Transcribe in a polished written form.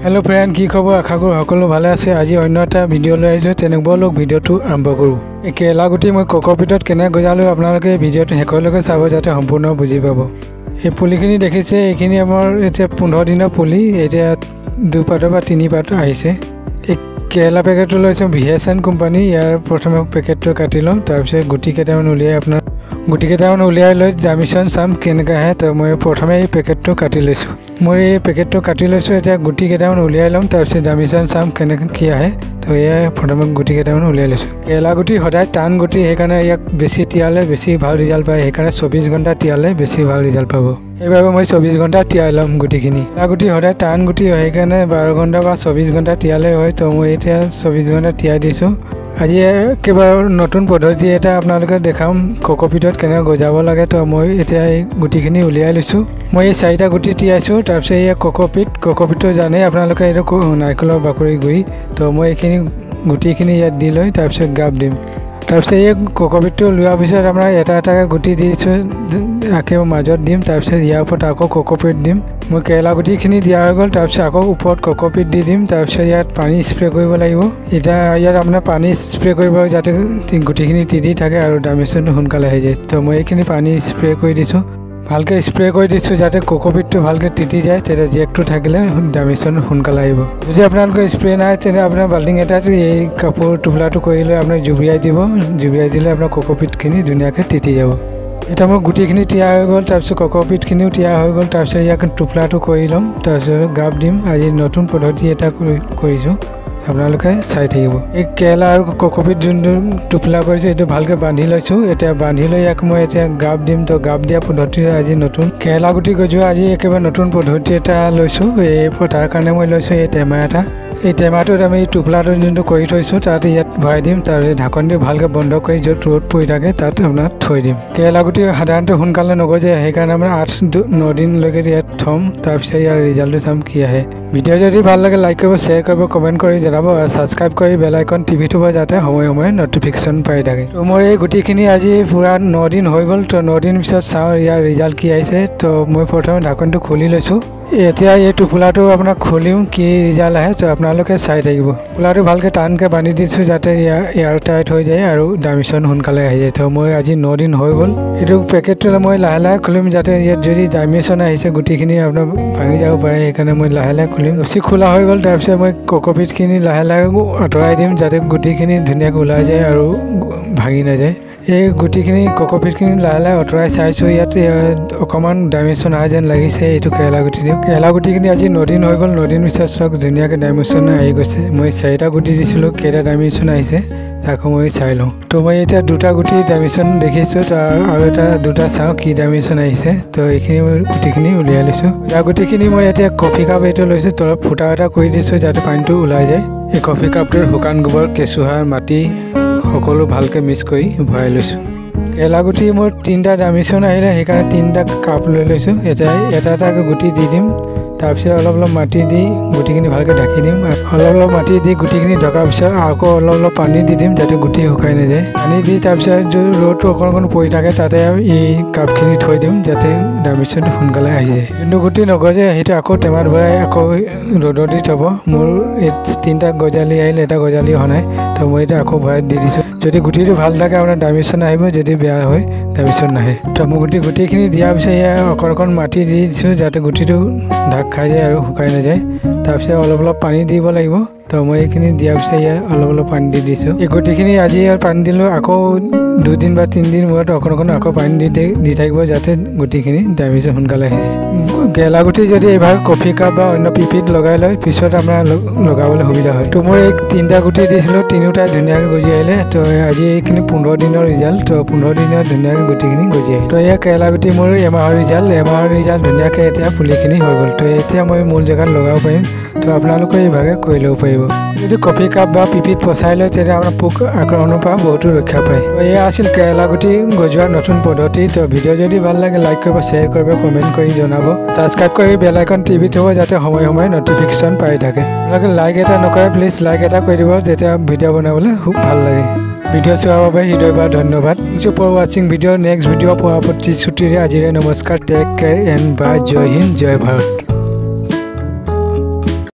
Hello' friend, কি খবৰ? আশা কৰোঁ সকলো ভালে আছে। আজি অন্য এটা ভিডিঅ' লৈ আহিছোঁ, তেনেকুৱা লোক ভিডিঅ'টো আৰম্ভ কৰোঁ। এই কেৰেলা গুটি মই কক'পিটত কেনেকৈ গজালোঁ আপোনালোকে এই ভিডিঅ'টো শেষলৈকে চাব যাতে সম্পূৰ্ণ বুজি পাব। এই পুলিখিনি দেখিছে, এইখিনি আমাৰ এতিয়া 15 দিনৰ পুলি, এতিয়া দুপাতৰ বা তিনি পাত আহিছে। এই কেৰেলা পেকেটটো লৈছোঁ VSN company. ইয়াৰ প্ৰথমে পেকেটটো কাটি লওঁ, তাৰপিছত গুটি কেইটামান উলিয়াই আপোনাৰ গুটি কেইটামান উলিয়াই লৈ জামিচন চাম কেনেকৈ আহে। তো মই প্ৰথমে এই পেকেটটো কাটি লৈছোঁ। মই এই পেকেটটো কাটি লৈছোঁ, এতিয়া গুটি কেইটামান উলিয়াই ল'ম, তাৰপিছত জামিচন চাম কেনেকৈ কি আহে। তো এয়াই প্ৰথমে গুটি কেইটামান উলিয়াই লৈছোঁ। কেৰেলা গুটি সদায় টান গুটি, সেইকাৰণে ইয়াক বেছি তিয়ালে বেছি ভাল ৰিজাল্ট পায়। সেইকাৰণে 24 ঘণ্টা তিয়ালে বেছি ভাল ৰিজাল্ট পাব। সেইবাবে মই 24 ঘণ্টা তিয়াই ল'ম গুটিখিনি। কেৰেলা গুটি সদায় টান গুটি হয়, সেইকাৰণে 12 ঘণ্টা বা 24 ঘণ্টা তিয়ালে হয়। তো মই এতিয়া 24 ঘণ্টা তিয়াই দিছোঁ। আজি কিবা নতুন পদ্ধতি এটা আপোনালোকে দেখাম, কক'পিটত কেনেকৈ গজাব লাগে। তো মই এতিয়া এই গুটিখিনি উলিয়াই লৈছোঁ। মই এই 4টা গুটি তিয়াইছোঁ। তাৰপিছত এই কক'পিট, কক'পিটটো জানেই আপোনালোকে, এইটো নাৰিকলৰ বাকলি গুড়ি। তো মই এইখিনি গুটিখিনি ইয়াত দি লৈ তাৰপিছত গাপ দিম। তাৰপিছত এই কক'পিটটো লোৱাৰ পিছত আপোনাৰ এটা এটাকৈ গুটি দিছোঁ, আকৌ মাজত দিম, তাৰপিছত ইয়াৰ ওপৰত আকৌ কক'পিট দিম। মোৰ কেৰেলা গুটিখিনি দিয়া হৈ গ'ল, তাৰপিছত আকৌ ওপৰত কক'পিট দি দিম। তাৰপিছত ইয়াত পানী স্প্ৰে কৰিব লাগিব। এতিয়া ইয়াত আপোনাৰ পানী স্প্ৰে কৰিব যাতে গুটিখিনি তিতি থাকে আৰু ডামেচনটো সোনকালে হৈ যায়। তো মই এইখিনি পানী স্প্ৰে কৰি দিছোঁ, ভালকৈ স্প্ৰে কৰি দিছোঁ যাতে কক'পিটটো ভালকৈ তিতি যায়, তেতিয়া জেকটো থাকিলে ডামেচন সোনকালে আহিব। যদি আপোনালোকৰ স্প্ৰে নাই, তেন্তে আপোনাৰ বাল্টিং এটাত এই কাপোৰ টোপোলাটো কৰি লৈ আপোনাৰ জুবুৰিয়াই দিব। জুবুৰিয়াই দিলে আপোনাৰ কক'পিটখিনি ধুনীয়াকৈ তিতি যাব। এতিয়া মোৰ গুটিখিনি তিয়াই হৈ গ'ল, তাৰপিছত কক'পিটখিনিও তিয়াই হৈ গ'ল। তাৰপিছত ইয়াক টোপোলাটো কৰি ল'ম, তাৰপিছত গাপ দিম। আজি নতুন পদ্ধতি এটা কৰিছোঁ, আপোনালোকে চাই থাকিব। এই কেৰেলা আৰু কক'পিট যোনটো টোপোলা কৰিছোঁ এইটো ভালকৈ বান্ধি লৈছোঁ। এতিয়া বান্ধি লৈ ইয়াক মই এতিয়া গাপ দিম। তো গাপ দিয়া পদ্ধতিৰে আজি নতুন কেৰেলা গুটি গজোৱা আজি একেবাৰে নতুন পদ্ধতি এটা লৈছোঁ। এই তাৰ কাৰণে মই লৈছোঁ এই টেমা এটা। এই টেমাটোত আমি টোপোলাটো যোনটো কৰি থৈছোঁ তাত ইয়াত ভৰাই দিম। তাৰপিছত ঢাকন দি ভালকৈ বন্ধ কৰি য'ত ৰ'দ পৰি থাকে তাত আপোনাৰ থৈ দিম। কেৰেলা গুটি সাধাৰণতে সোনকালে নগজে, সেইকাৰণে আপোনাৰ 8-9 দিনলৈকে ইয়াত থ'ম। তাৰপিছত ইয়াৰ ৰিজাল্টটো চাম কি আহে। ভিডিঅ' যদি ভাল লাগে লাইক কৰিব, শ্বেয়াৰ কৰিব, কমেণ্ট কৰি জনাব আৰু ছাবস্ক্ৰাইব কৰি বেল আইকন টিপি থ'ব যাতে সময়ে সময়ে ন'টিফিকেশ্যন পাই থাকে। তো মোৰ এই গুটিখিনি আজি পূৰা 9 দিন হৈ গ'ল। তো 9 দিন পিছত চাওঁ ইয়াৰ ৰিজাল্ট কি আহিছে। তো মই প্ৰথমে ঢাকনটো খুলি লৈছোঁ। এতিয়া এই টোপোলাটো আপোনাক খুলিম, কি ৰিজাল্ট আহে তো আপোনালোকে চাই থাকিব। টোপোলাটো ভালকৈ টানকৈ বান্ধি দিছোঁ যাতে এয়াৰ টাইট হৈ যায় আৰু ডামিচন সোনকালে আহি যায়। তো মই আজি 9 দিন হৈ গ'ল। এইটো পেকেটটো মই লাহে লাহে খুলিম যাতে ইয়াত যদি ডামিচন আহিছে গুটিখিনি আপোনাৰ ভাঙি যাব পাৰে, সেইকাৰণে মই লাহে লাহে খুলিম। ৰছী খোলা হৈ গ'ল। তাৰপিছত মই কক'পিটখিনি লাহে লাহে আঁতৰাই দিম যাতে গুটিখিনি ধুনীয়াকৈ ওলাই যায় আৰু ভাঙি নাযায়। এই গুটিখিনি কক'পিটখিনি লাহে লাহে আঁতৰাই চাইছোঁ, ইয়াত অকণমান ডাইমেনশ্যন অহা যেন লাগিছে। এইটো কেৰেলা গুটি দিওঁ। কেৰেলা গুটিখিনি আজি 9 দিন হৈ গ'ল। 9 দিন পিছত চাওক ধুনীয়াকৈ ডাইমেনশ্যন আহি গৈছে। মই 4টা গুটি দিছিলোঁ, কেইটা ডাইমেনশ্যন আহিছে তাকো মই চাই লওঁ। তো মই এতিয়া 2টা গুটি ডাইমেনশ্যন দেখিছোঁ, তাৰ আৰু এটা দুটা চাওঁ কি ডাইমেনশ্যন আহিছে। তো এইখিনি মই গুটিখিনি উলিয়াই লৈছোঁ। ইয়াৰ গুটিখিনি মই এতিয়া কফি কাপ এইটো লৈছোঁ, তলত ফুটা এটা কৰি দিছোঁ যাতে পানীটো ওলাই যায়। এই কফি কাপটোৰ শুকান গোবৰ, কেঁচুসাৰ, মাটি সকলো ভালকৈ মিক্স কৰি ভৰাই লৈছোঁ। কেৰেলা গুটি মোৰ 3টা ডাইমেনশ্যন আহিলে, সেইকাৰণে 3টা কাপ লৈ লৈছোঁ। এতিয়া এটা এটাকৈ গুটি দি দিম। তাৰপিছত অলপ অলপ মাটি দি গুটিখিনি ভালকৈ ঢাকি দিম। অলপ অলপ মাটি দি গুটিখিনি ঢকাৰ পিছত আকৌ অলপ অলপ পানী দি দিম যাতে গুটি শুকাই নাযায়। পানী দি তাৰপিছত যদি ৰ'দটো অকণ অকণ পৰি থাকে তাতে এই কাপখিনি থৈ দিম যাতে ডাইমেনশ্যনটো সোনকালে আহি যায়। যোনটো গুটি নগজে সেইটো আকৌ টেমাত ভৰাই আকৌ ৰ'দত দি থ'ব। মোৰ এই 3টা গজালি আহিলে, এটা গজালি হোৱা নাই, তো মই এতিয়া আকৌ ভৰাই দি দিছোঁ। যদি গুটিটো ভাল থাকে আপোনাৰ ডাইমেনশ্যন আহিব, যদি বেয়া হয় ডাইমেনশ্যন নাহে। তো মই গুটিখিনি দিয়াৰ পিছত ইয়াৰ অকণ অকণ মাটি দি দিছোঁ যাতে গুটিটো ঢাক খাই যায় আৰু শুকাই নাযায়। তাৰপিছত অলপ অলপ পানী দিব লাগিব। তো মই এইখিনি দিয়াৰ পিছত ইয়াৰ অলপ অলপ পানী দি দিছোঁ। এই গুটিখিনি আজি ইয়াৰ পানী দিলোঁ, আকৌ 2 দিন বা 3 দিন মূৰত অকণ অকণ আকৌ পানী দি থাকিব যাতে গুটিখিনি ডাইমেনশ্যন সোনকালে আহি যায়। কেৰেলা গুটি যদি এইভাগ কফি কাপ বা অন্য পিপিত লগাই লয় পিছত আপোনাৰ লগাবলৈ সুবিধা হয়। তো মই এই 3টা গুটি দিছিলোঁ, তিনিওটাই ধুনীয়াকৈ গজি আহিলে। তো আজি এইখিনি 15 দিনৰ ৰিজাল্ট। তো 15 দিনত ধুনীয়াকৈ গুটিখিনি গজি আহিলে। তো এয়া কেৰেলা গুটি মোৰ এমাহৰ ৰিজাল্ট। এমাহৰ ৰিজাল্ট ধুনীয়াকৈ এতিয়া পুলিখিনি হৈ গ'ল। তো এতিয়া মই মূল জেগাত লগাব পাৰিম। তো আপোনালোকে এইভাগে কৰি ল'ব পাৰিব। যদি কফি কাপ বা পিপিত পচাই লয় তেতিয়া আপোনাৰ পোক আক্ৰমণৰ পৰা বহুতো ৰক্ষা পায়। এয়া আছিল কেৰেলা গুটি গজোৱাৰ নতুন পদ্ধতি। তো ভিডিঅ' যদি ভাল লাগে লাইক কৰিব, শ্বেয়াৰ কৰিব, কমেণ্ট কৰি জনাব, ছাবস্ক্ৰাইব কৰি বেল আইকন টিপি থ'ব যাতে সময়ে সময়ে ন'টিফিকেশ্যন পাই থাকে। আপোনালোকে লাইক এটা নকৰে, প্লিজ লাইক এটা কৰি দিব, তেতিয়া ভিডিঅ' বনাবলৈ খুব ভাল লাগে। ভিডিঅ' চোৱাৰ বাবে হৃদয়ৰ পৰা ধন্যবাদ। Thank you for watching video. Next video পোৱাৰ প্ৰতিশ্ৰুতিৰে আজিৰে নমস্কাৰ। Take care and bye. Jai Hind, Jai Bharat.